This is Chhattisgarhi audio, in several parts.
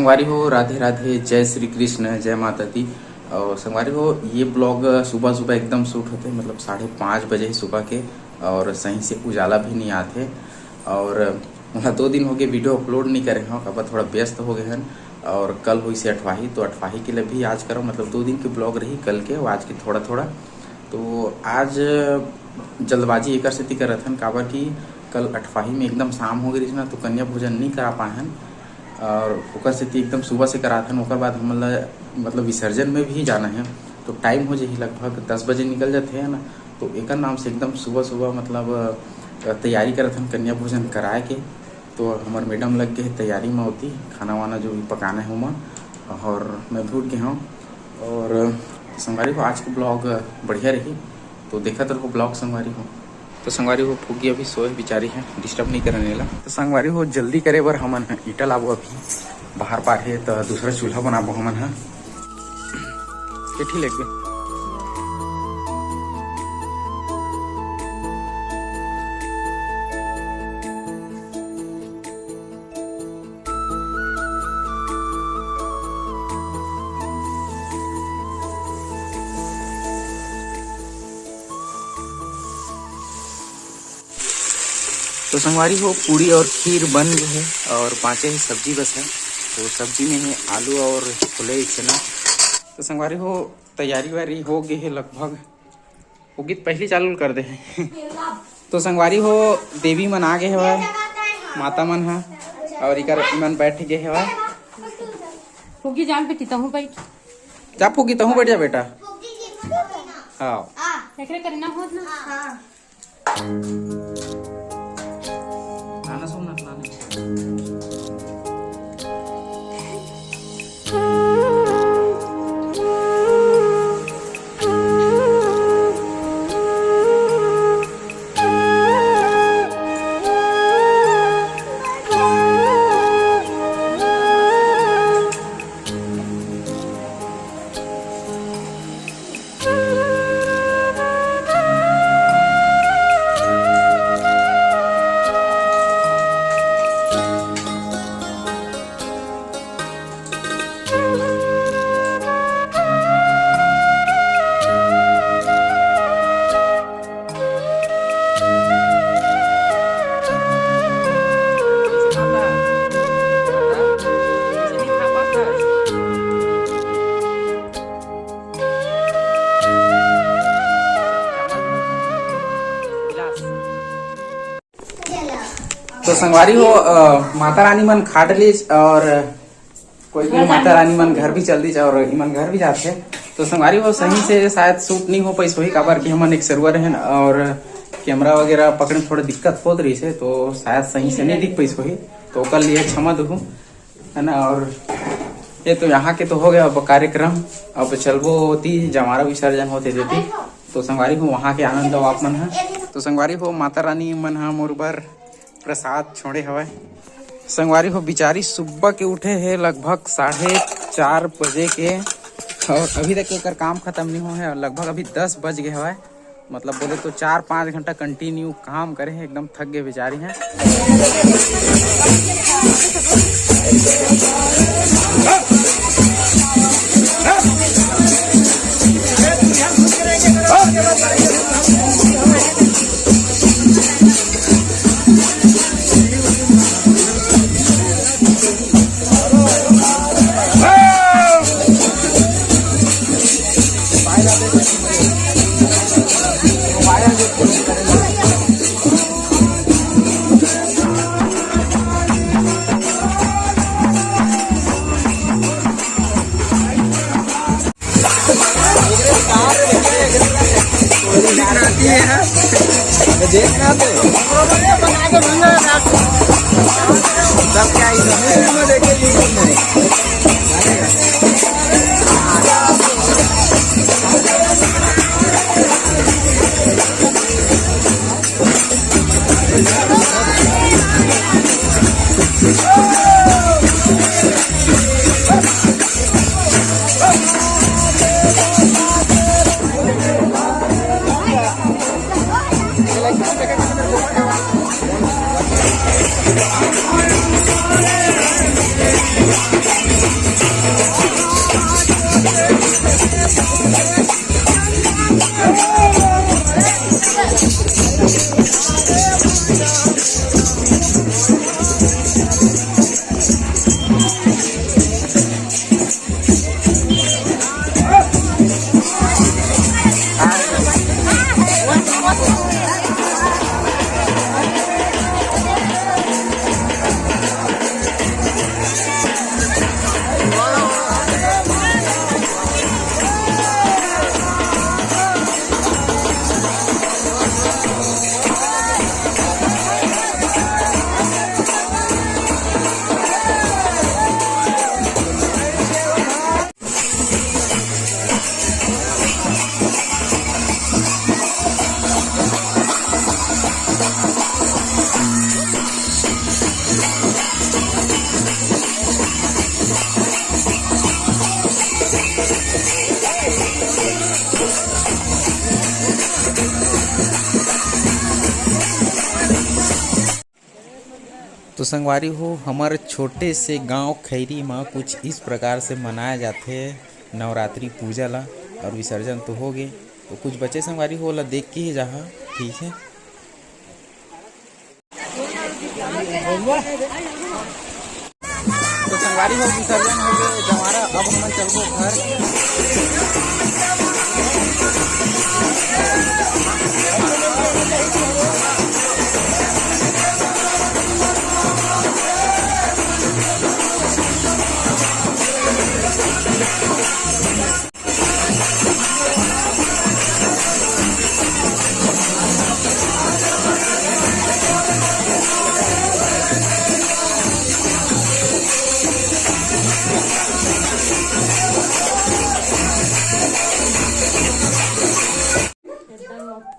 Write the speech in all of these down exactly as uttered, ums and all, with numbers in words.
संगवारी हो, राधे राधे, जय श्री कृष्ण, जय माता दी। और संगवारी हो, ये ब्लॉग सुबह सुबह एकदम शूट होते, मतलब साढ़े पाँच बजे ही सुबह के, और सही से उजाला भी नहीं आते। और वहाँ दो दिन हो गए वीडियो अपलोड नहीं करे हैं, काबर थोड़ा व्यस्त हो गए हैं। और कल हुई से अठवाही, तो अठवाही के लिए भी आज करो, मतलब दो दिन के ब्लॉग रही, कल के और आज के थोड़ा थोड़ा। तो आज जल्दबाजी एकर सेती करत हन, काबर कि कल अठवाही में एकदम शाम हो गई रहिस ना, तो कन्या भोजन नहीं करा पाए हन। और ओकर सेती एकदम सुबह से करात हन, ओकर बाद हमन ला मतलब विसर्जन में भी जाना है, तो टाइम हो जाही, लगभग दस बजे निकल जाते हैं ना। तो एकर नाम से एकदम सुबह सुबह मतलब अ, तैयारी करत हन कन्या भोजन कराए के। तो हमर मैडम लग गए तैयारी में होती, खाना वाना जो भी पकाना है ओमा, और मैं भी उठ गए हूँ। और संगवारी हो, आज के ब्लॉग बढ़िया रही, तो देखत रहो ब्लॉग संगवारी हो। तो संगवारी हो, फुग्गी अभी सोए बिचारी है, डिस्टर्ब नहीं करने ला। तो संगवारी हो, जल्दी करे बर हमन ह ईटा लाबो, अभी बाहर पार है, तो दूसरा चूल्हा बनाबो हमन ह। के ठीक लग गए। तो संगवारी हो, पूड़ी और खीर बन गए है और बाँचे ही सब्जी बस है। तो सब्जी में है आलू और छोले चना। तो संगवारी हो, तैयारी वारी हो गई है लगभग। उगित पहली चालू कर दे है। तो संगवारी हो, देवी मन आ गए हवय, माता मन ह, और इकर इमन बैठ गए हवय। फुग्गी जान पे तितहूँ बैठ। जा फुग्गी, तहूँ बैठ जा बेटा। हाँ। एकरे करना होत ना। गाना सुन ना, गाना। तो संगवारी हो, अ, माता रानी मन खा डलिस और कोई कोई माता रानी मन घर भी चल दिस और इमन घर भी जाथे। तो संगवारी हो, सही से शायद शूट नहीं हो पाइस होही, काबर कि हमन एक server रहन और कैमरा वगैरह पकड़े में थोड़ा दिक्कत होत रहिस हे, तो शायद सही से नहीं दिख पाइस होही, तो ओकर लिए क्षमा दुहू। है ना। और ये तो यहाँ के तो हो गया अब कार्यक्रम, अब चलबो होती जमारा विसर्जन होते देती। तो संगवारी हो, वहाँ के आनंद लो आप मन ह। तो संगवारी हो, माता रानी मन ह मोर बर प्रसाद छोड़े हवय। संगवारी हो, बिचारी सुबह के उठे हे लगभग साढ़े चार बजे के, और अभी तक एकर काम खत्म नहीं हुआ है, और लगभग अभी दस बज गए हवय। मतलब बोले तो चार पाँच घंटा कंटिन्यू काम करे हे, एकदम थक गए बेचारी हैं। तो संगवारी हो, हमर छोटे से गांव खैरी म कुछ इस प्रकार से मनाया जाथे नवरात्रि पूजा ला। और विसर्जन तो हो गे, तो कुछ बचे संगवारी हो, ओला देख के ही जाहा। ठीक है, तो संगवारी हो, विसर्जन हो गे जवारा, अब हमन चलबो घर।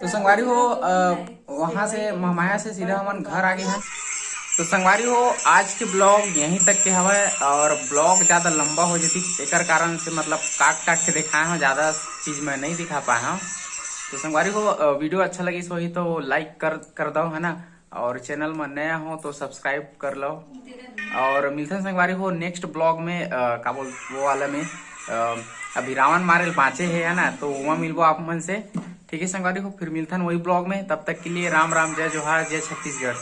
तो संगवारी हो, अ, वहाँ से महमाया से सीधा हमन घर आ गे हन। तो संगवारी हो, आज के ब्लॉग यहीं तक के हवय, और ब्लॉग ज़्यादा लंबा हो जतिस, एकर कारण से मतलब काट काट के दिखाए हव, ज़्यादा चीज़ मैं नहीं दिखा पाए हव। तो संगवारी हो, अ, वीडियो अच्छा लगिस होही तो लाइक कर कर दव, है ना, और चैनल में नया हो तो सब्सक्राइब कर लो। और मिलथन संगवारी हो नेक्स्ट ब्लॉग में, अ, का बोल, वो वाला में, अ, अभी रावण मारे ल बाँचे हे, है ना, तो वहाँ मिलबो आप मन से। ठीक है संगवारी हो, फिर मिलथन वही ब्लॉग में। तब तक के लिए राम राम, जय जोहार, जय छत्तीसगढ़।